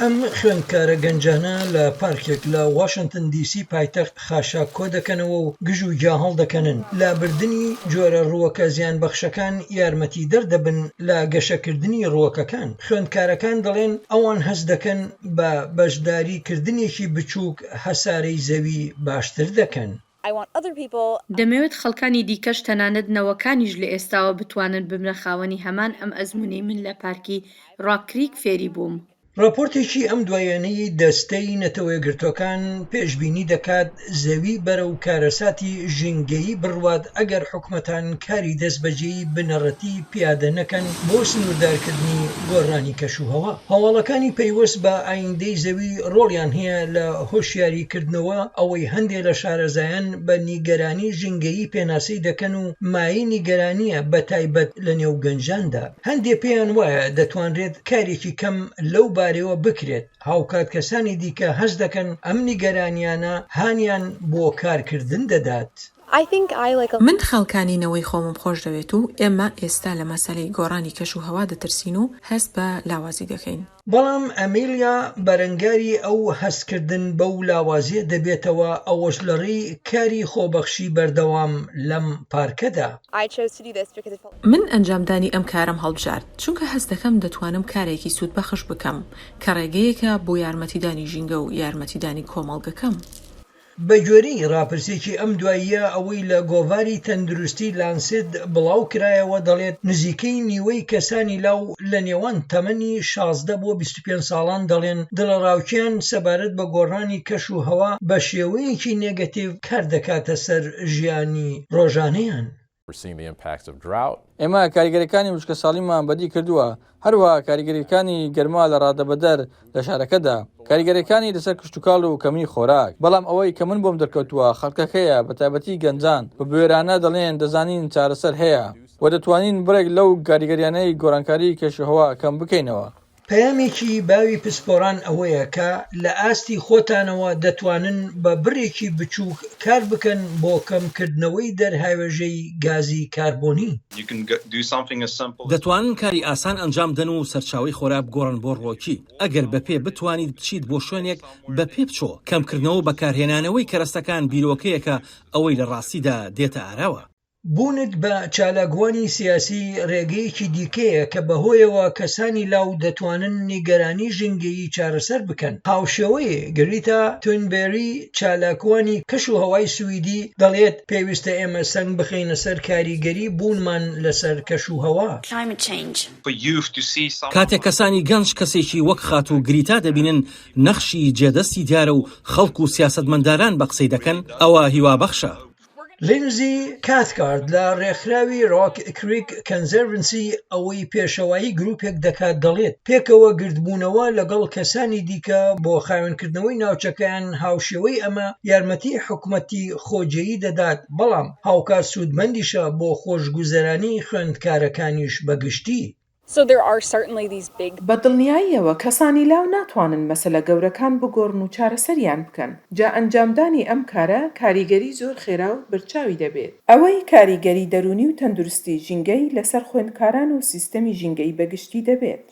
ئەم خوێندکارە گەنجانە لە پارکێک لە واشنتن دی سی پایتەخت خاشاک کۆدەکەنەوە و گژ و گیا هەڵدەکەنن. لابردنی جۆرە ڕووەکە زیانبەخشەکان یارمەتیدەر دەبن لە گەشەکردنی ڕووەکەکان. خوێندکارەکان دەڵێن ئەوان هەست دەکەن بە بەشداریکردنێکی بچووک هەسارەی زەوی باشتر دەکەن. دەمەوێت خەڵکانی دیکەش تەنانەت نەوەکانیش لە ئێستاوە بتوانن ببنە خاوەنی هەمان ئەم ئەزموونەی من لە پارکی ڕاک کریک فێری بووم. ڕاپۆرتێکی ئەم دواییانەی دەستەی نەتەوەیەکگرتووەکان پێشبینی دەکات زەوی بەرەو کارەساتی ژینگەیی بڕوات ئەگەر حکومەتان کاری دەستبەجێی بنەڕەتی پیادە نەکەن بۆ سنووردارکردنی گۆڕانی کەشوهەوا. هەواڵەکانی پەیوەست بە ئایندەی زەوی ڕۆڵیان هەیە لە هۆشیاریکردنەوە ئەوەی هەندێ لە شارەزایان بە نیگەرانی ژینگەیی پێناسەی دەکەن و مایەی نیگەرانییە بەتایبەت لەنێو گەنجاندا. هەندێ پێیان وایە دەتوانرێت کارێکی کەم لەو بارەیەوە بکرێت، هاوکات کەسانی دیکە هەست دەکەن ئەم نیگەرانییانە هانیان بۆ کارکردن دەدات. من خەڵکانی نەوەی خۆمم خۆشدەوێت و ئێمە ئێستا لە مەسەلەی گۆڕانی کەش و هەوا دەترسین و هەست بە لاوازی دەکەین. بەڵام ئەمیلیا بەرەنگاری ئەو هەستکردن بەو لاوازیە دەبێتەوە ئەوەش لەڕێی کاری خۆبەخشی بەردەوام لەم پارکەدا. من ئەنجامدانی ئەم کارەم هەڵبژارد چونکە هەست دەکەم دەتوانم کارێکی سوودبەخش بکەم کە ڕێگەیەکە بۆ یارمەتیدانی ژینگە و یارمەتیدانی کۆمەڵگەکەم. بەگوێرەی ڕاپرسیەکی ئەم دواییە ئەوەی لە گۆڤاری تەندروستی لانسێت بڵاو کرایەوە دەڵێت نزیکەی نیوەی کەسانی لاو لە نێوان تەمەنی 16 بۆ 25 ساڵان دەڵێن دڵەڕاوکێیان سەبارەت بە گۆڕانی کەش و هەوا بە شێوەیەکی نێگەتیڤ کار دەکاتە سەر ژیانی ڕۆژانەیان. ئێمە کاریگەریەکانی وشکەساڵیمان بەدی کردووە، هەروەها کاریگەریەکانی گەرما لە ڕادەبەدەر لە شارەکەدا، کاریگەریەکانی لەسەر کشتوکاڵ و کەمیی خۆراک. بەڵام ئەوەی کە من بۆم دەرکەوتووە خەڵکەکەیە، بەتایبەتی گەنجان، بە بوێرانە دەڵێن دەزانین چارەسەر هەیە و دەتوانین بڕێک لەو کاریگەریانەی گۆڕانکاریی کەشوهەوا کەم بکەینەوە. پەیامێکی باوی پسپۆران ئەوەیە کە لە ئاستی خۆتانەوە دەتوانن بە بڕێکی بچووک کار بکەن بۆ کەمکردنەوەی دەرهاوێژەی گازی کاربۆنی. دەتوانن کاری ئاسان ئەنجام بدەن و سەرچاوەی خۆراک بگۆڕن بۆ ڕووەکی، ئەگەر بە پێ بتوانیت بچیت بۆ شوێنێک بە پێ بچۆ، کەمکردنەوە و بەکارهێنانەوەی کەرەستەکان بیرۆکەیەکە ئەوەی لە ڕاستیدا دێتە ئاراوە. بوونت بە چالاکوانی سیاسی رێگەیەکی دیکەیە کە بەهۆیەوە کەسانی لاو دەتوانن نیگەرانی ژینگەیی چارەسەر بکەن. هاوشێوەی گریتا تونبێری چالاکوانی کەش و هەوای سویدی دەڵێت پێویستە ئێمە سەنگ بخەینە سەر کاریگەری بوونمان لەسەر کەش و هەوا. کاتێک کەسانی گەنج کەسێکی وەک خاتوو گریتا دەبینن نەخشی جێدەستی دیارە و خەڵک و سیاسەتمەنداران بە قسەی دەکەن، ئەوە هیوابەخشە. لینزی کاثکارت لە ڕێکخراوی ڕۆک کریک کەنزەرڤنسی ئەوەی پێشەوایی گروپێک دەکات دەڵێت، پێکەوە گردبوونەوە لەگەڵ کەسانی دیکە بۆ خاوێنکردنەوەی ناوچەکەیان هاوشێوەی ئەمە یارمەتی حکومەتی خۆجێیی دەدات بەڵام هاوکات سوودمەندیشە بۆ خۆشگوزەرانی خوێندکارەکانیش بەگشتی. بە دڵنیاییەوە کەسانی لاو ناتوانن مەسەلە گەورەکان بگۆڕن و چارەسەریان بکەن، جا ئەنجامدانی ئەم کارە کاریگەری زۆر خێرا و بەرچاوی دەبێت. ئەوەی کاریگەری دەروونی و تەندروستی ژینگەی لەسەر خوێندکاران و سیستەمی ژینگەی بەگشتی دەبێت.